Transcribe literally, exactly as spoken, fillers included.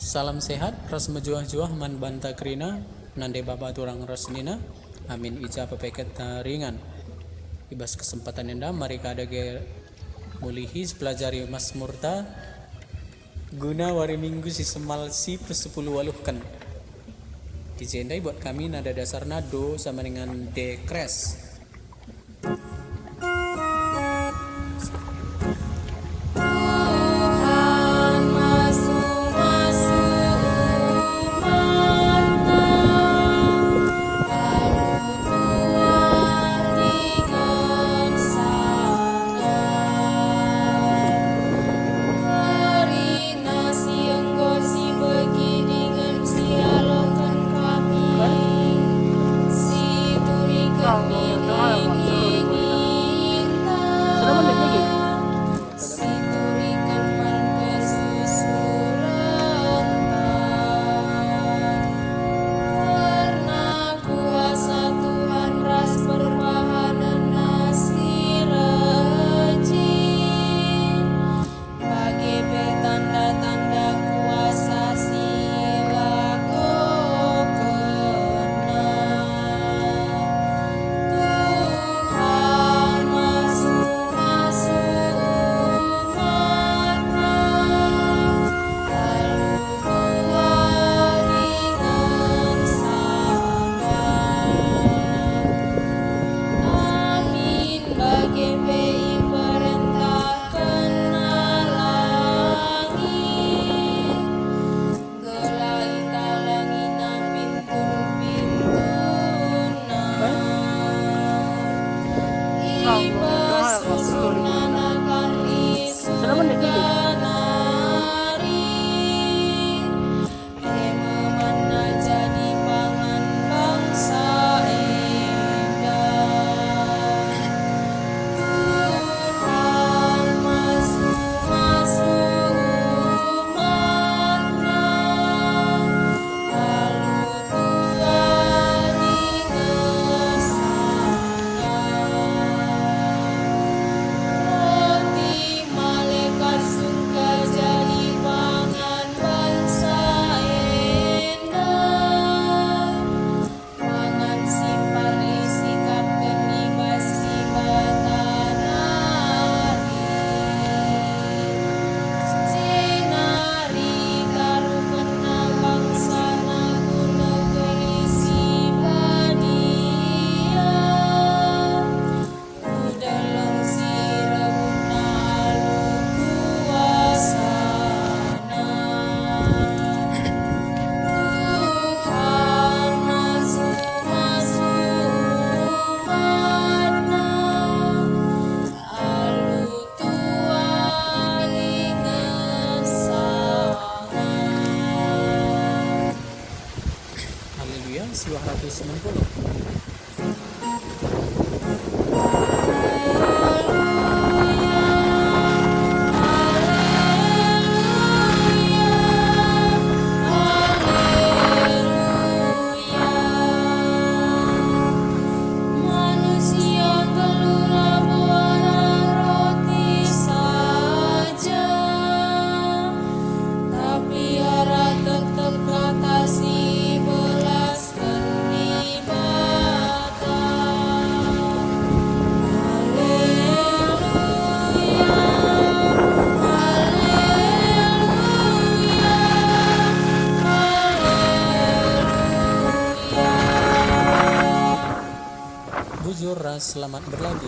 Salam sehat ras mejuah-juah man banta kerina, nande baba turang ras senina, amin i ja pe keta ringan. I bas kesempatan enda mari ka dage mulihi sipelajari Masmurta guna wari Minggu si semal si pesepuluh waluhken. I jenda ibuat kami nada dasarna do sama dengan de kres. Tuhan masu-masu umat-Na, alu tuah dingen sangap. Kerina si enggo sibegi dingen sialoken kami, situriken nini-ninta, situriken man kesusurenta. Kerna kuasa Tuhan ras perbahanenNa si rejin, bage pe tanda-tanda kuasa si ilakokenNa. Tuhan masu-masu umat-Na, alu tuah dingen sangap. Amin. Bage pe iperentahkenNa langit, gelah italangina pintun-pintunNa. I bas susurNa nakan i surga nari, e me manna jadi pangan bangsa enda. Tuhan masu-masu umat-Na, alu tuah dingen sangap. Roti malekat surga jadi pangan bangsa enda, pangan si mbareh isikapken i bas Dibata nari, jenari itaruhkenNa bangsaNa ku negeri si badia. Ku deleng si rebutNa alu kuasaNa. Tuhan masu-masu umat-Na, alu tuah dingen sangap. Haleluya, siwah ratus enam puluh. Manusia nggeluh labo arah roti saja, tapi arah tep-tep kata si belas Bujur ras selamat berlagi.